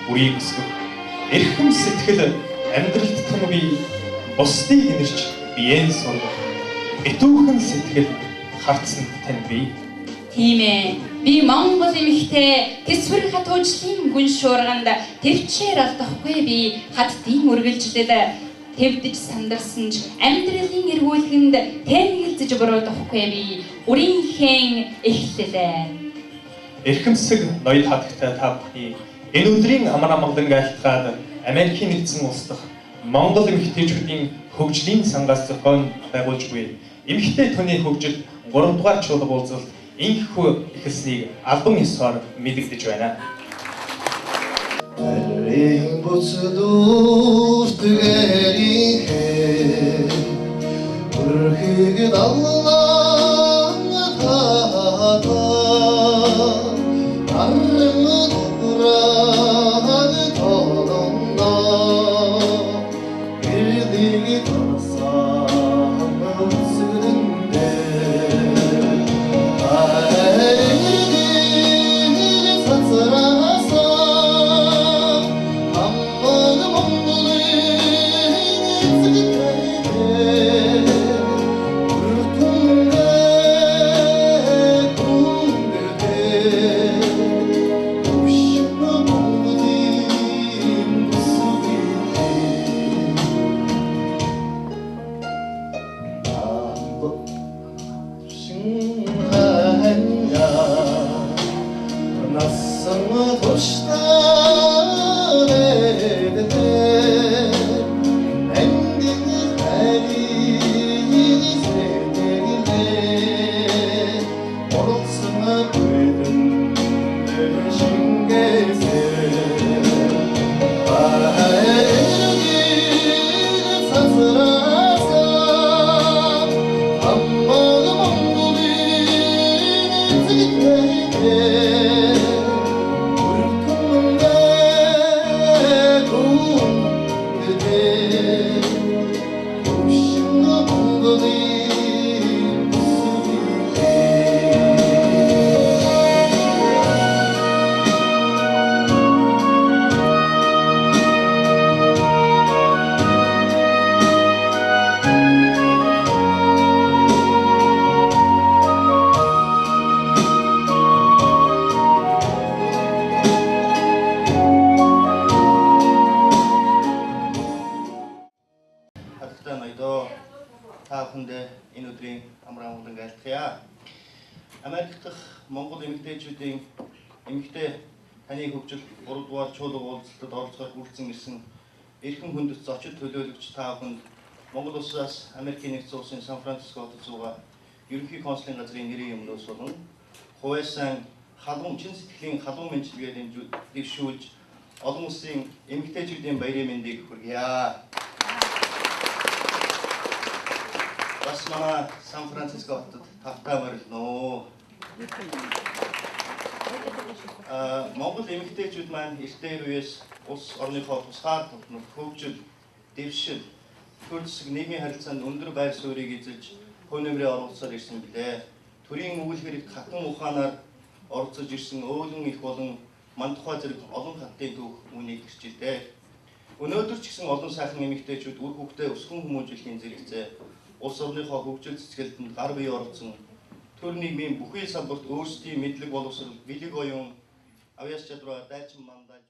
бүрийг өсгөх. Эрхэм сэтгэл амьдралд тань би бусдыг инэрч биеэн сургах. Битүүхэн сэтгэл харцанд тань би. Тийм ээ. Би Монгол эмэгтэй тэсвэр хатуужлын гүн шуурганд төвчээр алдахгүй би хаттын үргэлжлэл тэвдэж сандарсан ч амьдралын эргүүлгэнд тэнгэлзэж буруудахгүй би үрийнхээ эхлэлээ. Эрхэмсэг ноёд хатагтай та бүхний энэ өдрийн амар амгалан айлтгаад Америкийн нэгдсэн улс дахь Монгол эмэгтэйчүүдийн хөгжлийн сангаас зохион байгуулж буй эмэгтэй түүний хөгжил 3 дугаар чуулга уулзалт инхүү эхэлснийг албан ёсоор мэдэгдэж байна. Нарийн буцдуурт гэрийнхээ өрхийг даллан таата арын топраг толондо бирлиги тарсан өсгөндөө айрдиг цацрасан хамаг Монголын эцэгтэй үртүнгэ күндэртэй төвшин Монголын бүсгүйтэй шинханья насан туршдаа эндийн хайрын сэтгэлээ оролцсон бүдэн шингээсээ хайрыг цацраасан хамаг Монголын эцэгтэй үртүнгэ күндэртэй төвшин Монголын бүсгүйтэй. Хатагтай ноёдоо та бүхэндээ энэ өдрийн амар амгалан айлтгая. Америк дахь Монгол эмэгтэйчүүдийн эмэгтэй таны хөгжил 3 дугаар чуулга уулзалтад оролцохоор хүрэлцэн ирсэн эрхэм хүндэт зочид төлөөлөгч та бүхэнд Монгол улсаас Америкийн нэгдсэн улсын Сан Франциско хотод суугаа ерөнхий консулын газрын нэрийн өмнөөс болон хувайсан халуун чин сэтгэлийн халуун мэндчилгээ дэвшүүлж олон улсын эмэгтэйчүүдийн баярын мэндийг хүргье. Бас манай Сан Франциско хотод тавтай морилно. Монгол эмэгтэйчүүд маань эртээр үеэс улс орныхоо тусгаар тогтнол, хөгжил, дэвшил, төр зэсэг нийгмийн харилцаанд өндөр байр суурийг эзэлж хувь нэмрээ оруулсаар ирсэн билээ. Төрийн өгөл хэрэгт хатан ухаанаар оролцож ирсэн өөлөн их болон мандухай зэрэг олон хаттын түүх үүнийг гэрчилдэг. Өнөөдөр ч гэсэн олон сайхан эмэгтэйчүүд үр хүүхдээ өсгөн хүмүүжүүлэхийн зэрэгцээ улс орныхоо хөгжил цэцгэлтэнд гар бие оролцсон төр нийгмийн бүхий салбарт өөрсдийн мэдлэг боловсрол, бэлэг оюун, авьяас чадвараа дайчин мандайлж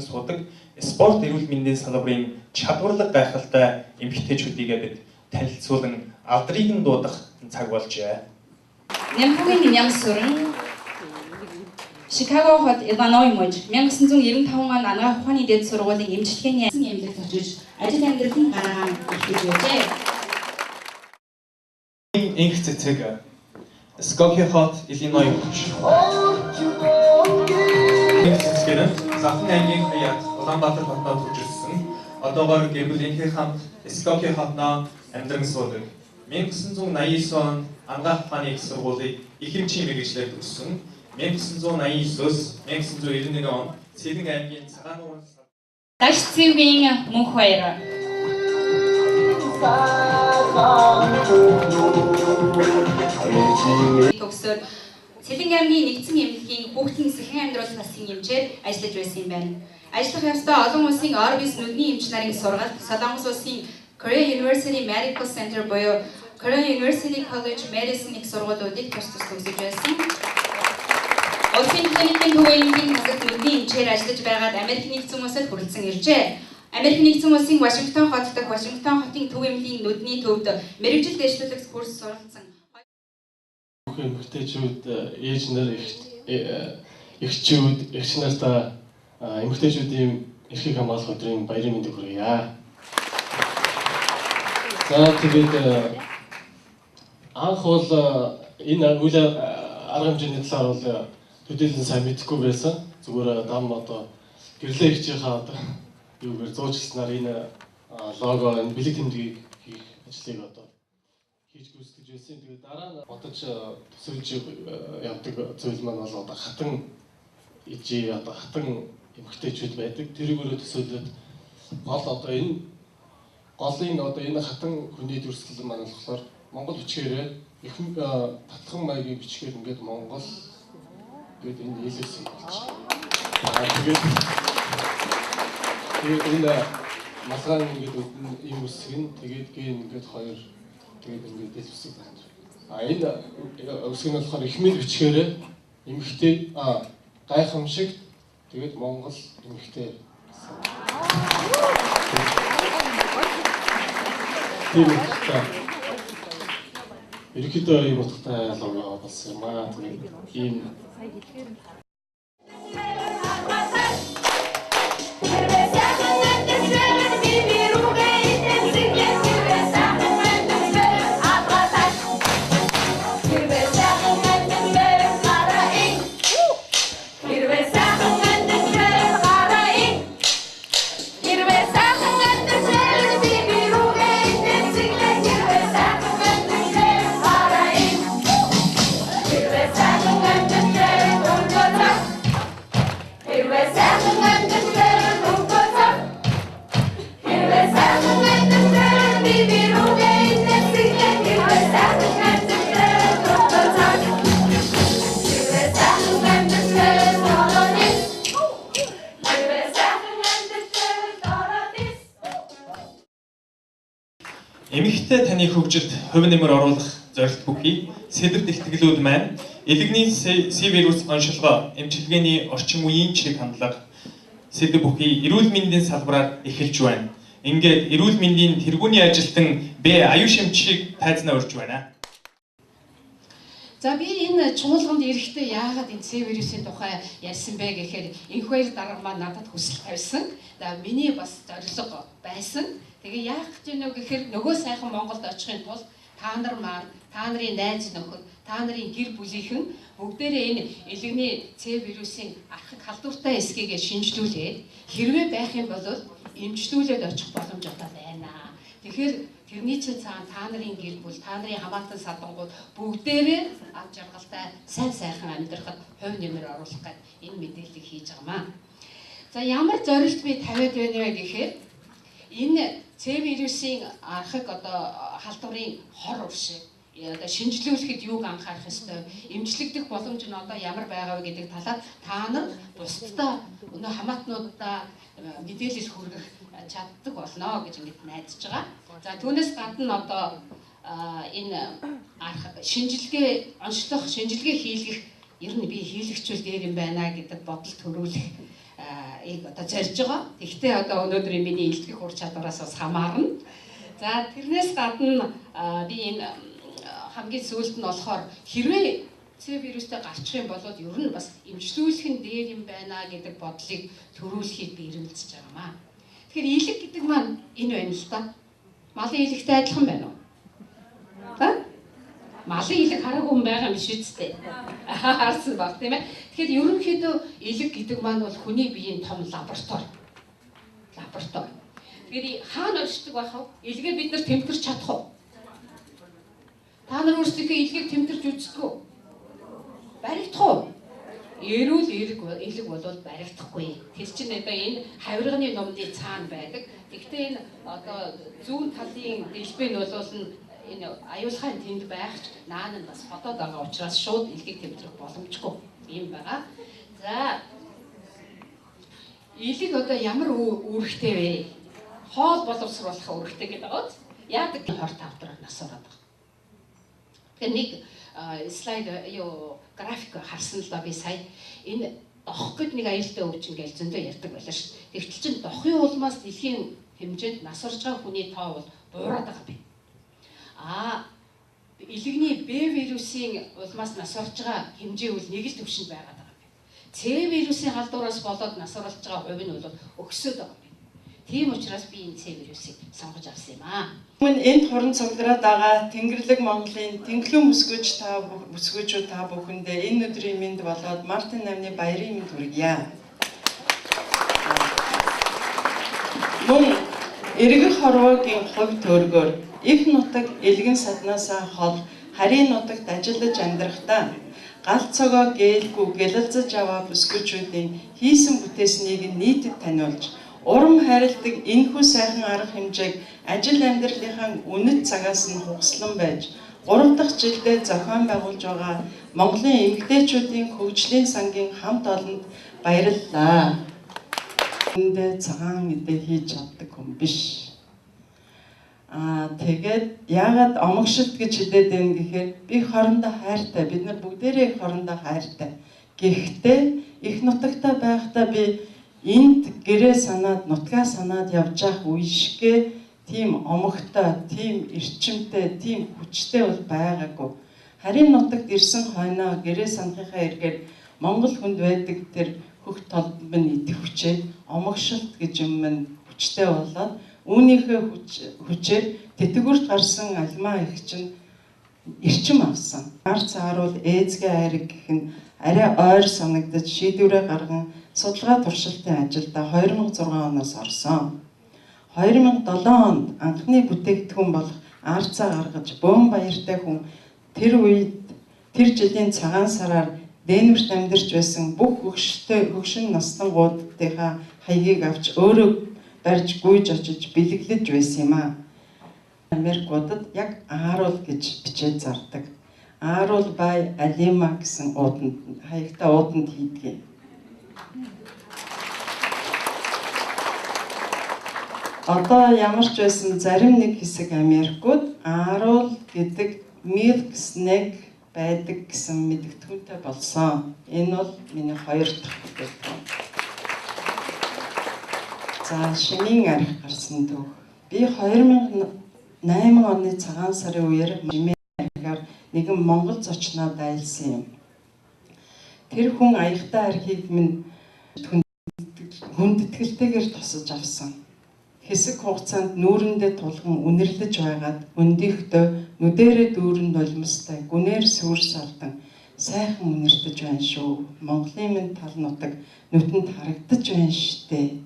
судаг спорт эрүүл мэндийн салбарын чадварлаг гайхалтай эмэгтэйчүүдийг бид танилцуулан алдрыг нь дуудах цаг болжээ. Нямхугийн Нямсүрэн Чикаго хот Иллиной мужи 1995 онд Анагаах ухааны дээд сургуулийн эмчилгээний эмнэлэгт очиж ажил амьдралын гарагаан эхэлж байжээ. Инх цэцэг Скокио хот Иллиной муж. Инх цэцгэр нь Завхан аймгийн Хаяат Улаанбаатар хотноо төвжирсэн. Одоогоор гэр бүлийнхээ хамт Скокио хотноо амьдран суудаг. 1989 онд Анагаах ухааны их сургуулийг их эмчийн мэргэжлээр төгссөн. 1989-өөс 1991 онд Цэдэн аймгийн Цагаан нуурын Дагш цэвгийн мөнх баяр. Төгсөөд Цэлэн аймгийн нэгдсэн эмнэлгийн хүүхдийн сэхэн амьдруулах насын эмчээр ажиллаж байсан юм байна. Ажиллах явцдаа олон улсын Orbis нүдний эмч нарын сургалт, Солонгос улсын Korea University Medical Center буюу Korea University College Medicine их сургуулиудыг тус тус төгсөж байсан. Улсын клиникийн төв эмнэлгийн тасагт нүдний эмчээр ажиллаж байгаад Америк нэгдсэн улсад хүрэлцэн иржээ. Америк нэгдсэн улсын Вашингтон хот дахь Вашингтон хотын төв эмнэлгийн нүдний төвд мэргэжил дэвшлүүлэх курс суралцсан. Бүх эмэгтэйчүүд, ээж нар, эгчүүд, эгч нартаа эмэгтэйчүүдийн эрхийг хамгаалах өдрийн баярын мэндийг хүргье. За тэгээд анх бол энэ үйл арга хэмжээний талаар бол төдийлөн сайн мэдэхгүй байсан. Зүгээр дам одоо гэрлээ эгчийнхаа одоо юугаар зуучласнаар энэ лого, энэ бэлэг тэмдгийг хийх ажлыг одоо хийж гүйцэтгэж байсан. Тэгээд дараа нь бодож төсөөлж явдаг зүйл маань бол одоо хатан ижи, одоо хатан эмэгтэйчүүд байдаг. Тэрүүгээрээ төсөөлөд гол одоо энэ голын одоо энэ хатан хүний дүрслэл маань болохоор монгол бичгээрээ их татхан маягийн бичгээр ингээд Монгол гээд энэ нийлүүлсэн болж байна. Тэгээд энэ малгай ингээд ийм үсэг нь тэгээд ген ингээд хоёр тэгээд ингээд дээл үсэг байна. А энэ үсэг нь болохоор ихмэл бичгээрээ эмэгтэй гайхамшиг тэгээд Монгол эмэгтэй гэсэн. Тийм утгатай. Ерөнхийдөө ийм утгатай лого болсон юм аа. Тэгээд ийм Эмэгтэй таны хөгжилд хувь нэмэр оруулах зорилт бүхий сэдэв илтгэлүүд маань элэгний С вирус оншилгоо, эмчилгээний орчин үеийн чиг хандлага сэдэв бүхий эрүүл мэндийн салбараар эхэлж байна. Ингээд эрүүл мэндийн тэргүүний ажилтан Б аюу шимтшиг тайзнаа урьж байна. За би энэ чуулганд ирэхдээ яагаад энэ С вирусын тухай ярьсан бэ гэхээр энх баяр дарга маань надад хүсэл тавьсан. За миний бас зорилго байсан. Тэгээ яах гэж байна вэ гэхээр нөгөө сайхан Монголд очихын тулд та нар маань, та нарын найз нөхөд, та нарын гэр бүлийнхэн бүгдээрээ энэ элэгний С вирусын архаг халдвартай эсхийг шинжлүүлээд хэрвээ байх юм бол эмчлүүлээд очих боломж одоо байна. Тэгэхээр тэрний чинь цаана та нарын гэр бүл, та нарын хамаатан садангууд бүгдээрээ ав жаргалтай сайн сайхан амьдрахад хувь нэмэр оруулах гээд энэ мэдээллийг хийж байгаамаа. За ямар зорилт би тавиад байна вэ гэхээр энэ С вирусын архаг одоо халдварын хор уршиг одоо шинжлүүлэхэд юуг анхаарах ёстой, эмчлэгдэх боломж нь одоо ямар байгаа вэ гэдэг талаар та нар бусдаа өнөө хамаатнуудаа мэдээлэл хүргэх чаддаг болно гэж ингэж найдаж байгаа. За түүнээс гадна одоо энэ шинжилгээ онцлох, шинжилгээ хийлгэх ер нь би хийлгчүүл дээр юм байна гэдэг бодол төрүүлэх одоо зорж байгаа. Тэгвэл одоо өнөөдрийн миний илтгэх ур чадвараас бас хамаарна. За тэрнээс гадна би энэ хамгийн сүүлд нь болохоор хэрвээ С вирустэй гарчих юм бол ер нь бас эмчлүүлэх нь дээр юм байна гэдэг бодлыг төрүүлэхийг би эргэлзэж байгаамаа. Тэгэхээр илэг гэдэг маань энэ байна л да. Малын илэгтэй адилхан байна уу? За? Малын илэг хараагүй хүн байгаа юм биш үсттэй. Харсан баг тийм ээ. Тэгэхээр ерөнхийдөө илэг гэдэг маань бол хүний биеийн том лаборатори. Лаборатори. Тэгэхээр хаана оршдог байх вэ? Илгээ бид нар тэмтэрч чадах уу? Та нар өөрсдийнхөө илгийг тэмтэрч үздэг үү? Баригдах уу? Эрүүл элэг бол баригдахгүй. Тэр чинь одоо энэ хавирганы номны цаана байдаг. Гэхдээ энэ одоо зүүн талын дэлбэ нь бол Энэ аюулхайн тэнд байх ч наан нь бас ходоод байгаа учраас шууд элгийг тэмдрэх боломжгүй юм байгаа. За элэг одоо ямар үүрэгтэй вэ? Хоол боловсруулах үүрэгтэй гэдэг байгаа. Яадаг хорт хавдраар нас ороод байгаа. Тэгэхээр нэг слайд юу график харсан л да би сая энэ дох гэд нэг аюултай өвчин гэж зөндөө ярьдаг байлаа шүү. Тэгтэл чинь дохын улмаас дэлхийн хэмжээнд нас орж байгаа хүний тоо бол буураад байгаа юм. Аа элэгний Б вирусын улмаас нас орж байгаа хэмжээ бол нэг л түвшинд байгаад байгаа юм. С вирусын халдвараас болоод нас орж байгаа хувь нь бол өксөд байгаа юм. Тийм учраас би энэ С вирусыг сонгож авсан юм аа. Мөн энд хуран цуглараад байгаа Тэнгэрлэг Монголын тэнхлэн бүсгүйч та бүсгүйчүүд та бүхэндээ энэ өдрийн мэнд болоод мартын 8-ны баярын мэнд хүргье. Мөн эргэх хорвоогийн хувь төөргөөр их нутаг элгэн саднаасаа хол харийн нутагт ажиллаж амьдрахдаа гал цогоо гэлгүй гэлэлзэж аваа бүсгүйчүүдийн хийсэн бүтээснийг нийтэд таниулж урам хайрладаг энэхүү сайхан арга хэмжээг ажил амьдралынхаа үнэт цагаас нь хугаслан байж 3 дахь жилдээ зохион байгуулж байгаа Монголын эмэгтэйчүүдийн хөгжлийн сангийн хамт олонд баярлалаа. Эндээ цагаан эдээ хийж чаддаг хүн биш. Аа тэгээд яагаад омогшилт гэж хэлээд байна гэхээр би хоорондоо хайртай, бид нар бүгдээрээ хоорондоо хайртай. Гэхдээ их нутагтай байхдаа би энд гэрээ санаад, нутгаа санаад явж явах үе шигэ тийм омогтой, тийм эрчимтэй, тийм хүчтэй бол байгаагүй. Харин нутагт ирсэн хойноо гэрээ санахынхаа эргээр Монгол хүнд байдаг тэр хөх толбон минь идэх хүчээ, омогшилт гэж юм минь хүчтэй болоод үүнийхээ хүчээр тэтгэврт гарсан алмаа их чинь эрчим авсан. Гар цааруул ээзгээ айраг гэх нь арай ойр санагдаж шийдвэрээ гарган судалгаа туршилтын ажилдаа 2006 оноос орсон. 2007 онд анхны бүтээгдэхүүн болох арцаа гаргаж бөөн баяртай хүн тэр үед тэр жилийн цагаан сараар Денверт амьдарч байсан бүх хөгштэй хөгшин наслангуудынхаа хаягийг авч өөрөө барьж гүйж очиж бэлэглэж байсан юм аа. Америкуудад яг ааруул гэж бичээд зардаг. Ааруул бай Алима гэсэн ууданд хаягтай ууданд хийдэг. Одоо ямар ч байсан зарим нэг хэсэг Америкууд ааруул гэдэг milk snack байдаг гэсэн мэдгэдэггүйтэй болсон. Энэ бол миний хоёр дахь бүтээгдэхүүн. За шимийн арх гарсан түүх. Би 2008 оны цагаан сарын үеэр шимийн архиар нэгэн монгол зочноо дайлсан юм. Тэр хүн аягтай архийг минь хүндэтгэлтэйгээр тосож авсан. Хэсэг хугацаанд нүүрэндээ тулган үнэрлэж байгаад өндийхтөө нүдэрээ дүүрэн нулимстай гүнээр сүр сардан сайхан үнэртэж байна шүү. Монголын минь тал нутаг нүтэнд харагдаж байна штэ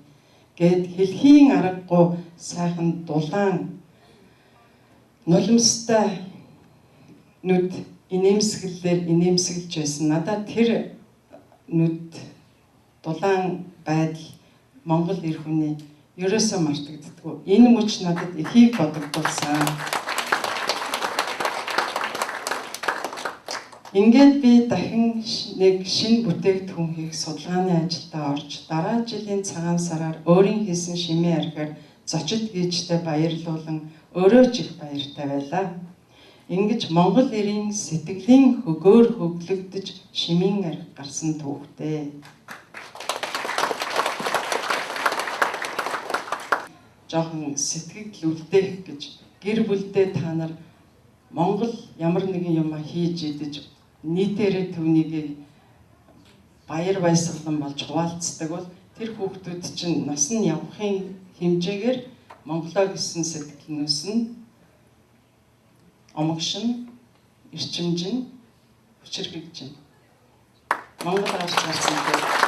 гэд хэлхийн аргагүй сайхан дулаан нулимстай нүд инээмсэглэлээр инээмсэглэж байсан. Надад тэр нүд дулаан байдал Монгол эр хүний ерөөсөө мартагддаггүй. Энэ мөч надад ихийг бодогдуулсан. Ингээд би дахин нэг шинэ бүтээгдэхүүн хийх судалгааны ажилдаа орж дараа жилийн цагаан сараар өөрийн хийсэн шимийн архиар зочид гийжтэй баярлуулан өөрөө ч их баяртай байлаа. Ингэж Монгол эрийн сэтгэлийн хөгөөр хөглөгдөж шимийн арх гарсан түүхтэй. Жохон сэтгэл үлдээх гэж гэр бүлдээ та нар Монгол ямар нэгэн юм хийж идэж нийтээрээ түүнийг баяр баясгалан болж хуваалцдаг бол тэр хүүхдүүд чинь нас нь явахын хэмжээгээр Монголоо гэсэн сэтгэл нөөс нь омогшин, эрчимжин, хүчирхэгжин. Монгол гарч гарсан.